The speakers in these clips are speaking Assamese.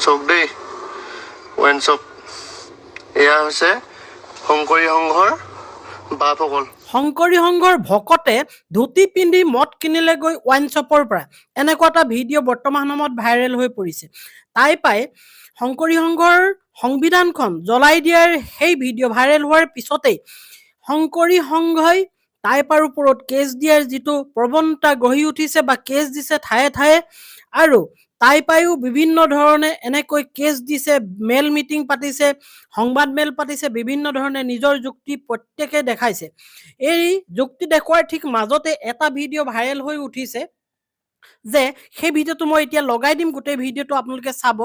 চাওক দেই, ৱাইন শ্বপ। এয়া হৈছে শংকৰী সংঘৰ বাপসকল। শংকৰী সংঘৰ ভকতে ধুতি পিন্ধি মদ কিনিলে গৈ ৱাইন শ্বপৰ পৰা। এনেকুৱা এটা ভিডিঅ' বৰ্তমান সময়ত ভাইৰেল হৈ পৰিছে। তাই পাই শংকৰী সংঘৰ সংবিধানখন জ্বলাই দিয়াৰ সেই ভিডিঅ' ভাইৰেল হোৱাৰ পিছতেই শংকৰী সংঘই টাইপাৰ ওপৰত কেছ দিয়াৰ যিটো প্ৰৱণতা গঢ়ি উঠিছে বা কেছ দিছে ঠায়ে ঠায়ে, আৰু টাইপায়ো বিভিন্ন ধৰণে এনেকৈ কেছ দিছে, মেল মিটিং পাতিছে, সংবাদ মেল পাতিছে, বিভিন্ন ধৰণে নিজৰ যুক্তি প্ৰত্যেকে দেখাইছে। এই যুক্তি দেখুওৱাৰ ঠিক মাজতে এটা ভিডিঅ' ভাইৰেল হৈ উঠিছে যে সেই ভিডিঅ'টো মই এতিয়া লগাই দিম, গোটেই ভিডিঅ'টো আপোনালোকে চাব।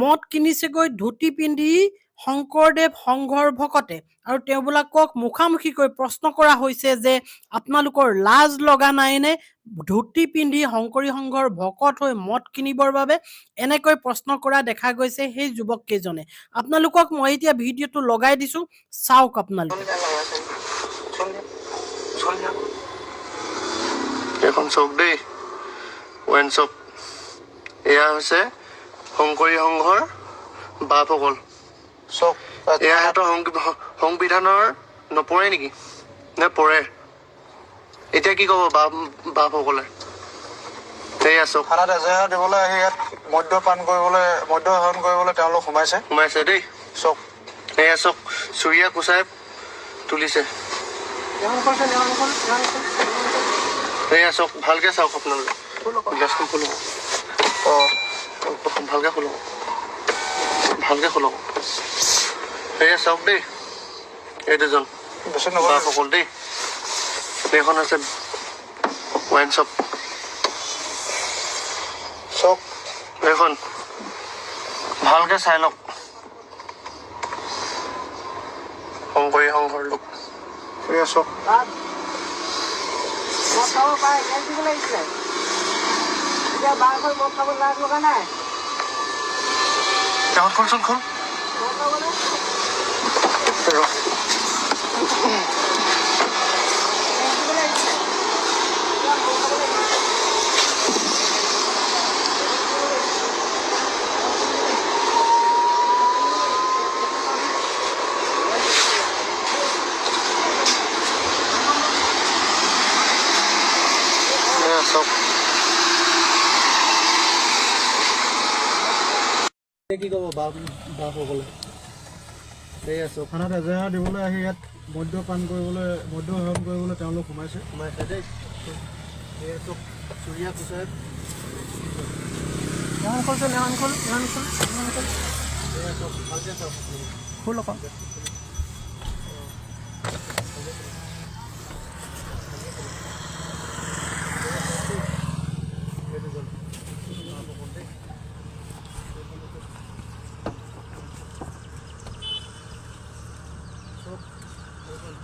মদ কিনিছেগৈ ধুতি পিন্ধি শংকৰদেৱ সংঘৰ ভকতে, আৰু তেওঁবিলাকক মুখামুখিকৈ প্ৰশ্ন কৰা হৈছে যে আপোনালোকৰ লাজ লগা নাইনে ধুতি পিন্ধি শংকৰী সংঘৰ ভকত হৈ মদ কিনিবৰ বাবে? এনেকৈ প্ৰশ্ন কৰা দেখা গৈছে সেই যুৱক কেইজনে। আপোনালোকক মই এতিয়া ভিডিঅ'টো লগাই দিছো, চাওক আপোনালোকে। এইখন চাওক দেই, ৱাইন শ্বপ। এয়া হৈছে শংকৰী সংঘৰ বাপসকল। চক। এয়া সিহঁতৰ সংবিধানৰ নপৰে নেকি? নে পৰে? এতিয়া কি ক'ব বাপসকলে? এয়া চাওক। থানাত এজাহাৰ দিবলৈ আহি ইয়াত মদ্যপান কৰিবলৈ, মদ্য সেৱন কৰিবলৈ তেওঁলোক সোমাইছে। সোমাইছে দেই। চক। এয়া চাওক, চুৰিয়া কোচাই তুলিছে। এয়া চাওক, ভালকে চাওক আপোনালোকে। গ্লাছখন খোলক। ভালকে খোলক, ভালকে খোলক। এয়া চাওক দেই, এই দুজন বেছি নকৰে। বাপসকল দেই। এইখন হৈছে ৱাইন শ্বপ। চক। এইখন ভালকে চাই লওক, শংকৰী সংঘৰ লোক। এয়া চক। মদ খাব পাৰে, কেছ দিব লাগিছিলে। এতিয়া বাৰ হৈ মদ খাব লাজ লগা নাই? এখন খোলচোন, খোল। মদ খাবলৈ ৰ। কেছ দিব লাগিছিলে। এতিয়া মদ খাব লাগিছিলে। এয়া চাওক। কি ক'ব বাপসকলে? এয়া চাওক। থানাত এজাহাৰ দিবলৈ আহি ইয়াত মদ্যপান কৰিবলৈ, মদ্য সেৱন কৰিবলৈ তেওঁলোক সোমাইছে। সোমাইছে দেই। এয়া চাওক, চুৰিয়া কোচাই। এখন খোলচোন, এখন খোল, এখন খোল, এখন খোল। এয়া চাওক, ভালকে চাওক। খোল অকণ। এই দুজন বাপসকল দেই। চাওক, এইখন।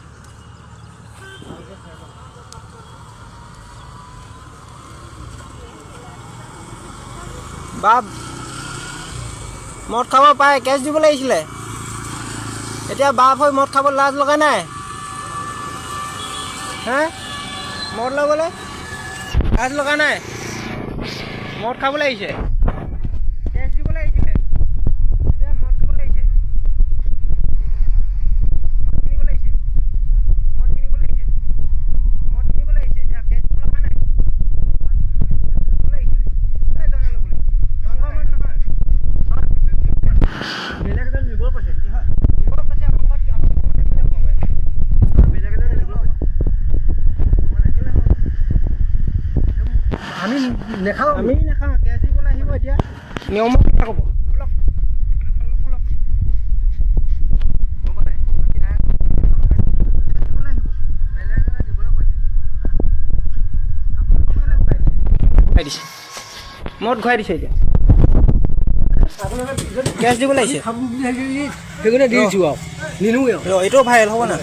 ভালকে চাই লওক। বাপ মদ খাব পাৰে, কেছ দিব লাগিছিলে। এতিয়া বাপ হৈ মদ খাব লাজ লগা নাই হে? মদ ল'বলৈ লাজ লগা নাই? মদ খাবলৈ আহিছে, কেছ দিবলৈ আহিছিলে, এতিয়া মদ খাবলৈ আহিছে। মদ কিনিবলৈ আহিছে, মদ কিনিবলৈ আহিছে, মদ কিনিবলৈ আহিছে। এতিয়া কেছ দিব লগা নাই? আহিছিলে এই জনা ল'বলৈ। সংঘৰ মানুহ নহয়, বেলেগ এজন নিব কৈছে। নিব কৈছে। সংঘত সংঘ মানুহ কেলে সোমাব ইয়াত? বেলেগ এজন নিব কৈছে। আমি নেখাওঁ। আমি নাখাওঁ। কেছ দিবলৈ আহিব, এতিয়া নিয়মৰ কথা ক'ব। খোলক, খোলক, খোলক। গম পালে? কেছ দিবলৈ আহিব। বেলেগ এজনে দিবলৈ কৈছে। ঘূৰাই দিছে, মদ ঘূৰাই দিছে। এতিয়া কেছ দিবলৈ আহিছে। সেইকাৰণে দি দিছোঁ আৰু নিনোৱে আৰু। ৰ, এইটোও ভাইৰেল হ'ব না?